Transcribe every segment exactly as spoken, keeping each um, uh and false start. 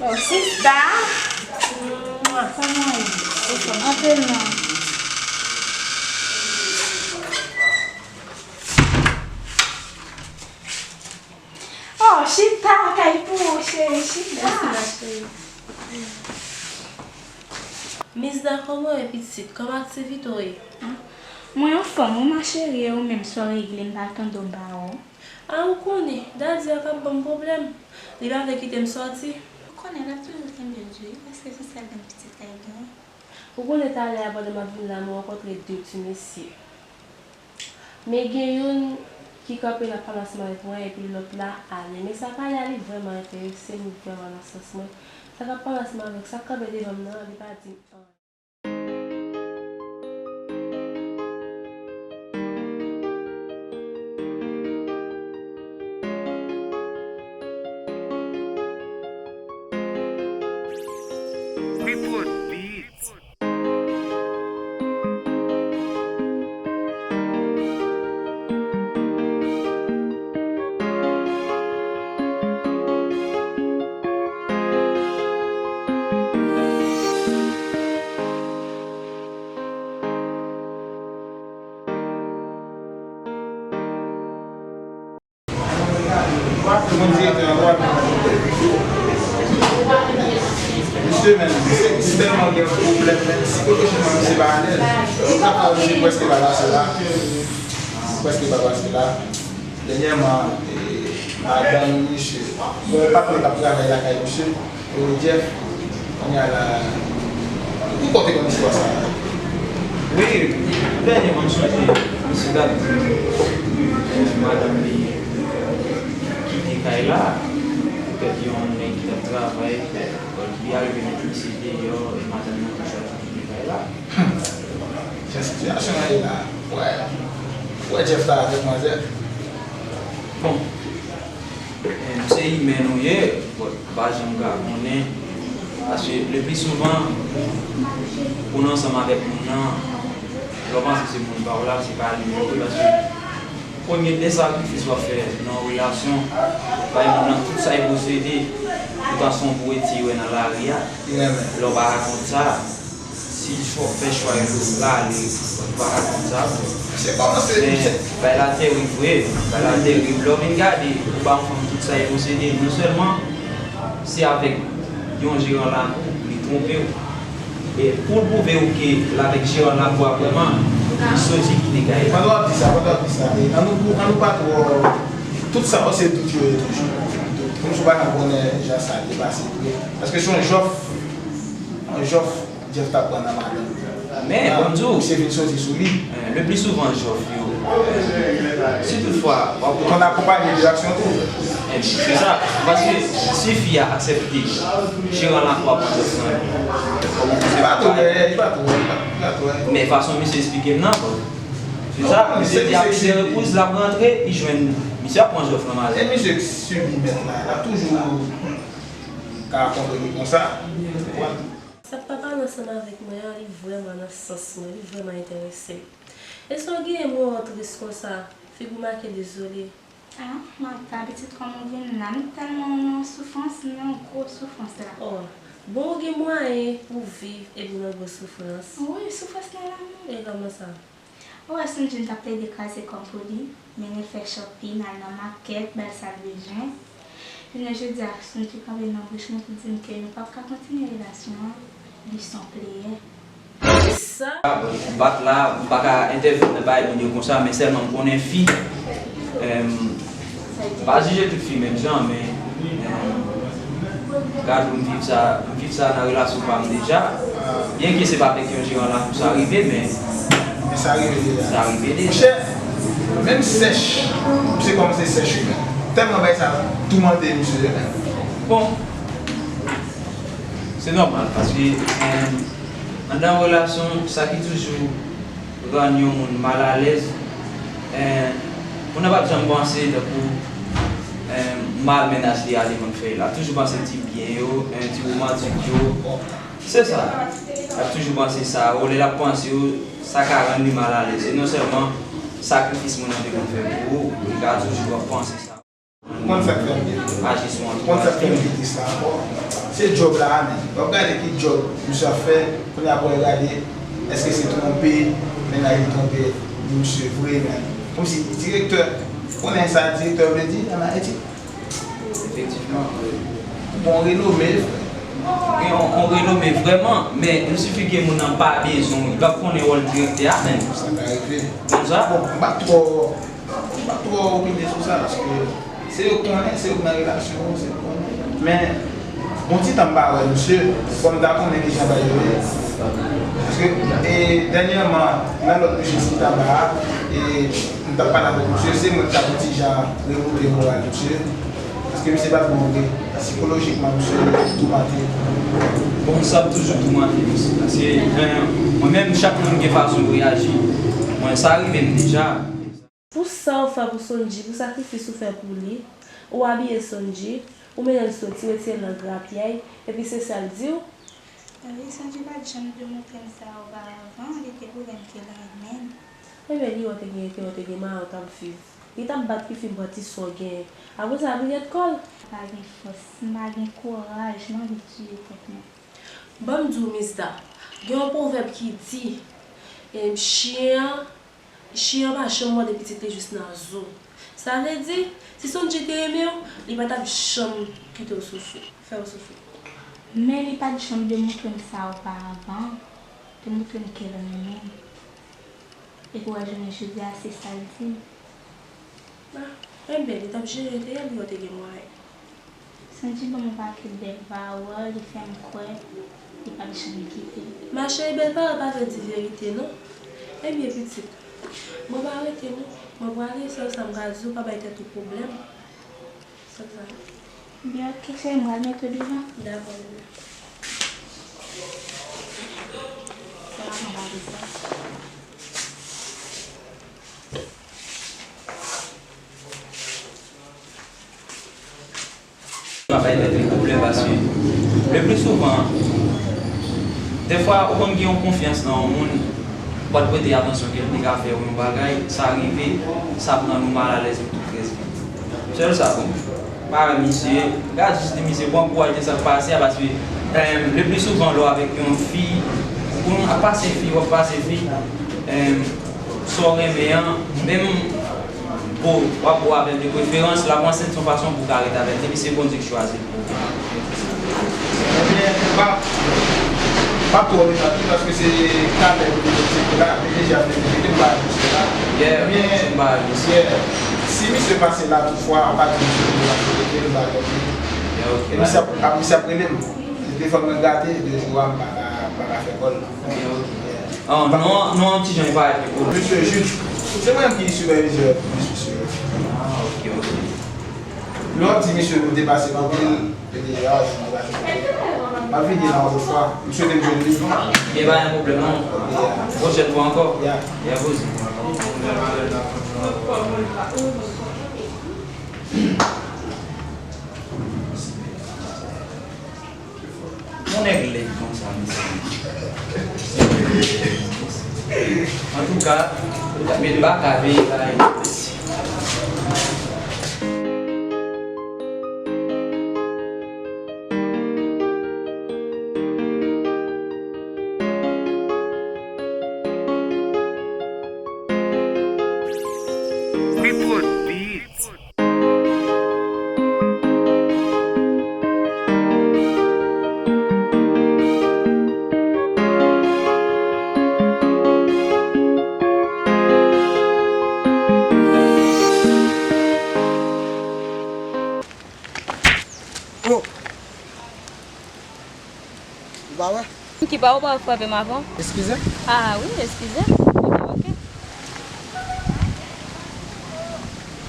Oh, sista! Kòman w ye? Ou fè anpil non. Oh, chita, kay pou ou, cheri, chita. Mèsi, ma chérie. Mizda, kòman w ye, pitit? Kòman aktivite w ye? Ah, mwen anfòm, wi, ma chérie, e ou menm, sa w regle, m pa tande w, m pa wè w. Ah, ou konnen, Daddy a k ap ban m pwoblèm. Li pa vle kite m sòti. Ou konnen, l ap toujou kenbe w di wi, paske se sèl grenn pitit kay genyen. Ou konnen talè a, pandan m ap vin la, mwen rankontre de ti mesye. Men gen youn ki kanpe l ap pale ansanm avèk mwen, epi lòt la ale. Men sa pale a, li vrèman enterese m, li vrèman nan sans mwen. Sa k ap pale ansanm avèk, sa k kanpe devan m nan, li pa di m anyen. Mon direktè an dwat. Misye menm, misye, misye tèlman gen pwoblèm menm, si kote chez mwen misye pa alèz. Sa fè misye prèske pa pase la. Prèske pa pase la. Dènyèman, e, madanm misye, gen yon patnè k ap travay lakay misye, e, Jeff, kounye a la, ou kote konn istwa sa a? Wi, dènyèman m sonje, misye t ap di, e, madanm li kite kay la, poutèt yon nèg ki t ap travay, li arive met misye deyò, e madanm nan tou sòti kite kay la. Hmm. Jan sitiyasyon an ye la, wè, wè Jeff ta avèk manzè. Bon, eh, se imè nou ye, bon, pa janm ka konnen, paske le pli souvan, pou nou ansanm avèk moun nan, lè w panse se moun pa w la, se pa li menm vre, paske premye de sakrifis w ap fè nan yon relasyon, bay moun nan tout sa l posede, ou ta son pou retire nan lari a, lè w pa ka kont sa, si l fè chwa yo prale, ou pa ka kont sa. Men, bay la tèrib vre, bay la tèrib. Lè w vin gade, ou ba yon fanm tout sa l posede, non sèlman se avèk yon jeran lakou li twonpe w, e pou l pwouve w ke l avèk jeran lakou a vrèman, li soti kite kay la. Pandan w ap di sa, pandan w ap di sa, e, ann nou, ann nou pa twò, tout sa yo se dout yo ye toujou. Kòmsi w pa ka konnen jan sa te pase vre. Paske se yon jòf, yon jòf Jeff t ap pran nan madanm. Men, ban m di w, misye vin soti sou li. Eh, le pli souvan, jòf yo, eh, si toutfwa, w ap konn akonpanye de aksyon tou. Eh, se sa, paske si fi a aksepte jeran lakou a pran jòf nan li, kòman w panse li pa twò, li pa twò, li pa, li pa twò. Men fason misye esplike m nan, bon. Se sa, misye di a plizyè repriz, l ap rantre, li jwenn misye ap pran jòf nan madanm. E misye k sibi mèt la, l ap toujou ka konprann li konsa. Sa papa l ansanm avèk mwen an, li vrèman nan sans mwen, li vrèman enterese m. Èske w genyen moman w tris konsa, figi w make dezole? Ah, Martha, pitit, kòm ou vin la, m tèlman nan yon soufrans, m nan yon gwo soufrans la. Oh, bon, ou gen mwayen pou w viv epi w nan gwo soufrans? Wi, soufrans nan lanmou. E kòman sa? Ou wè Sunjin t ap plede kraze kò pou li, mennen l fè shopping, al nan makèt, ba l sa l bezwen. Jounen jodi a, Sunjin kanpe nan bouch mwen pou di m ke nou p ap ka kontinye relasyon an, li se yon player. Kisa? M pa t la, m pa ka entèvin nan bagay moun yo konsa, men sèlman m konnen fi, em, M pa jije tout fi menm jan, men, men, gade, m viv sa, m viv sa nan relasyon pa m deja. Byenke se pa avèk yon jeran lakou sa rive, men sa rive deja. Sa rive deja. Monchè, menm sèch, se kòm se sèch wi, men tèlman bagay sa toumante misye, men. Bon, se nòmal, paske, em, anndan yon relasyon, sa ki toujou rann yon moun malalèz, eh, moun nan p ap janm panse tankou, eh, mal mennaj li a te konn fè l. L ap toujou panse ti byen yo, eh, ti womantik yo. Se sa. L ap toujou panse sa yo. Lè l ap panse yo, sa ka rann li malalèz. E non sèlman sakrifis moun nan te konn fè pou ou, li ka toujou ap panse sa. Ou konn sa k fè m tris? Ajisman. Ou konn sa k fè m pi tris la ankò? Se djòb la a menm. W ap gade ki djòb misye ap fè, kounye a pou w gade èske se twonpe mennaj li twonpe misye vre menm. Kòmsi direktè, ou konnen sa direktè vle di ann Ayiti? Efektivman. Bon renome, frè. Gen yon, yon renome vrèman, men il suffit ke moun nan pa bezwen w, li p ap konnen wòl direktè a menm. Sa ka rive. Konsa? Bon, m pa twò, m pa twò opine sou sa, paske se yo k konnen, se yo k nan relasyon an, se yo k konnen. Men, bon ti tan m pa wè misye, fò m ta konnen kijan bagay yo ye. Paske, e, dènyèman, nan lòt mission m t anba a, e, m t ap pale avèk misye, se mwen ki t ap yon ti jan remonte moral misye. Paske misye pa t bon vre. Sikolojikman, misye toumante. Bon, sa ap toujou toumante misye. Paske, e, mwen menm, chak moun gen fason l reyaji. Mwen, sa rive m deja. Pou sa w fè pou Sondji, pou sakrifis ou fè pou li, ou abiye Sondji, ou mennen l soti, retire l nan grapyay, epi se sa l di w? Wi, Sondji pa t janm demontre m sa oparavan, li te pwouve m ke l renmen m. Ebyen, li wè w te gen enterè, w te gen mayon w t ap viv. Li t ap bat pifi m pran ti sa w genyen. Apre sa, li ret kò l. M pa gen fòs, m pa gen kouraj, m anvi tiye tèt mwen. Ban m di w, Mizda, gen yon pwovèb ki di, em, chen an Chen an pa janm mòde pitit li jis nan zo. Sa vle di, si Sondji te renmen w, li pa t ap janm kite w soufri, fè w soufri. Men li pa t janm demontre m sa oparavan, demontre m ke l renmen m. Epi w wè jounen jodi a, se sa l di m. Ah, enben, li t ap jere enterè li, yo te gen mwayen. Sondji ban m yon pakèt bèl pawòl, li fè m kwè li p ap janm kite m. Macheri, bèl pawòl pa vle di verite, non. Ebyen, pitit, mwen pa rete, non. Mwen prale, sèl sa m ka di w, pa bay tèt ou pwoblèm. Sèl sa. Byen, oke, cheri, m pral mete w devan. Dakò, bebe. Sa va, m pa bezwen. Pa bay tèt li pwoblèm paske le pli souvan, dèfwa ou konn gen yon konfyans nan yon moun, ou pa t prete atansyon ke l te ka fè w yon bagay, sa rive, sa pran nou malalèz nou tout rès vi. Sèl sa, bon, pa wè misye, gad jis di misye bon kouraj de sa k pase a, paske, em, le pli souvan lè w avèk yon fi, ou konn ap pase fi, w ap pase fi, em, sa w renmen an, menm Bon, w ap bo avè l de preferans, l ap ansent se yon fason pou w ka ret avè l, depi se Bondye k chwazi l pou ou. Ebyen, m pa, m pa twò ret la tou, paske se Caleb ki te mete la, men deja m te mete m pa misye la. Yeah, ebyen, se m pa misye. Yeah. Si misye pase la toutfwa, pa di misye pou l ap rete, m pa rete. Yeah, ok. E misye ap, ap, misye ap rele m. Se telefòn mwen gate, de jou a, m pa ka, m pa ka fè kòl. Ok, ok. Oh, non, non, ti jan e parèt li pou ou. Mesye Jude, se mwen ki sipèvizè biznis misye. Ah, ok, ok. Lè w ap di misye nou depase anpil, epi, ah, nou depase anpil. M ap vini la yon lòt fwa. M swete m jwenn li. Gen pa gen pwoblèm, non. Ok, yeah. Pwochèn fwa ankò. Yeah. Yeah, poze. Yon nèg lèd konsa, mezanmi. Antouka, met baka veye bagay yo. Report Beats. Oh! Ou pa wè? Ki pa ou pa frape m avan? Eskize? Ah wi, eskize. Ok.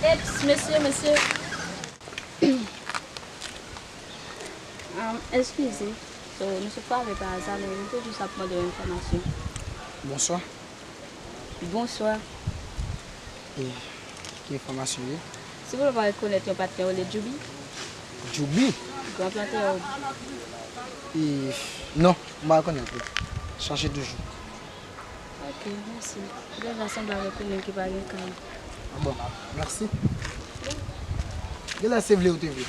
Eps, mesye, mesye. Um, eskize. So, nou sot frape pa aza, men nou te jis ap mande yon enfòmasyon. Bonswa. Bonswa. E, ki enfòmasyon ye? Sipoze w pa rekonèt yon patnè w rele Djoubi? Djoubi? Gran plantè yo. E, non, m pa rekonèt li. Chache toujou. Ok, mèsi. Deja sanble avèk ou menm ki pa gen kay. Bon, mèsi. Kilè se vle ou te vle?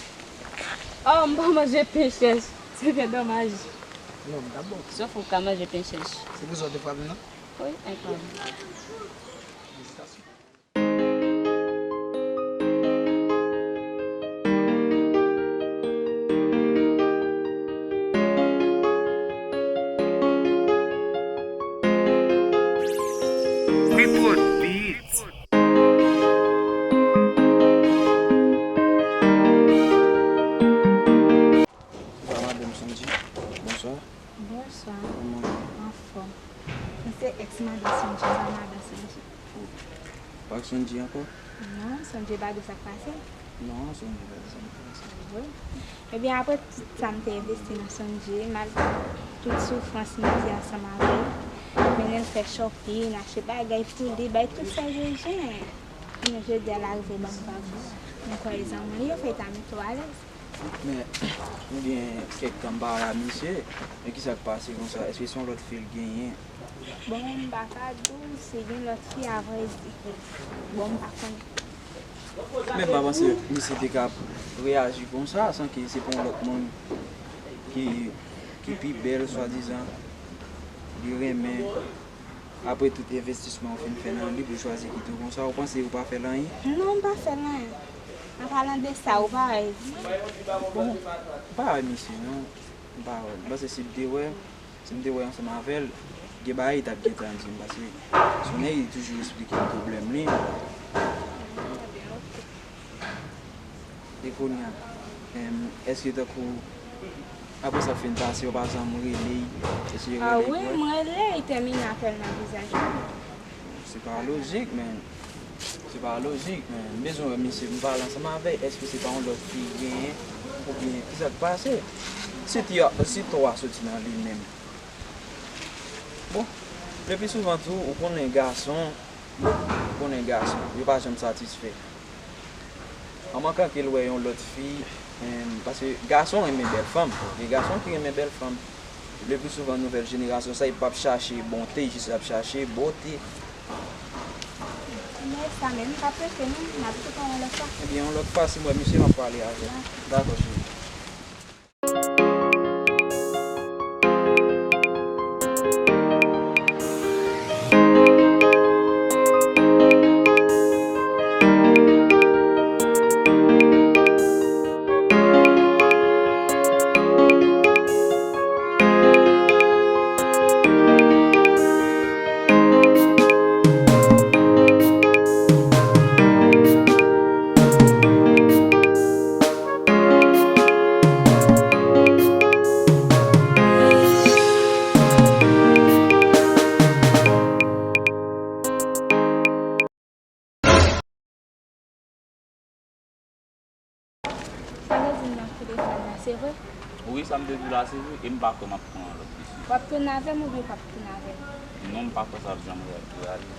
Oh, m pa manje pen chèch. Se byen domaj. Non, m t ap ba w. Sof ou ka manje pen chèch. Se pou sa w te frape m nan? Wi, enpòm. Felisitasyon. Report Beats. Bonswa, madanm Sonji. Bonswa. Bonswa. Kòman w ye? Anfòm. Mwen se ex madan Sonji, m pa madan Sonji. Ou pa Sonji ankò? Non, Sonji pa di sa k pase. Non, Sonji pa di sa k pase. Wi. Ebyen, apre tout sa m te envesti nan Sonji, malgre tout soufrans m te ansanm avè l, mennen l fè shopping, achte bagay pou li, bay tout sa l bezwen. Men jodi a l arive ban m vag. Mwen kwè e zanmi li yo fè l ta mete w alèz. Men, ou gen kèk tan m pa wè misye, men kisa k pase konsa? Èske se yon lòt fi l genyen? Bon, m pa ka di w si gen lòt fi, avrèdi. Bon, m pa konnen. Men m pa panse misye te ka reyaji konsa, san ke se pa yon lòt moun ki, ki pi bèl, swadizan, li renmen. Apre tout envestisman ou fin fè nan li pou l chwazi kite w konsa, ou panse ou pa fè l anyen? Non, m pa fè l anyen. An palan de sa, ou pa wè. Bon, m pa wè misye, non. M pa wè. M panse si m te wè, si m te wè ansanm avè l, gen bagay li t ap gentan di m, paske Soneil toujou esplike m pwoblèm li. E kounye a, em, èske tankou, apre sa fin pase, ou pa janm rele l, eseye rele l pou wè? Ah wi, m rele l, li tèmine apèl nan vizaj mwen. Se pa lojik, men. Se pa lojik, men. M bezwen wè misye, m pale ansanm avè l. Èske se pa yon lòt fi l genyen? Oubyen, kisa k pase? Si ti a, si tò a soti nan li menm. Bon, le pli souvan tou, ou konnen gason, ou konnen gason, yo pa janm satisfè. An mankan ke l wè yon lòt fi, em, paske gason renmen bèl fanm. Gen gason ki renmen bèl fanm. Le pli souvan, nouvèl jenerasyon sa, yo p ap chache bonte, jis y ap chache bote. Men sa menm, m p ap rete non, m ap tou pale yon lòt fwa. Ebyen, yon lòt fwa, si m wè misye, m ap pale avè l. Dakò, cheri. Sa w te di m nan telefòn nan, se vre? Wi, sa m te di w la, se vre. E m pa kwè m ap pran lòt desizyon. W ap tounen avè m oubyen w p ap tounen avè m? Non, m pa kwè sa ap janm reyalize.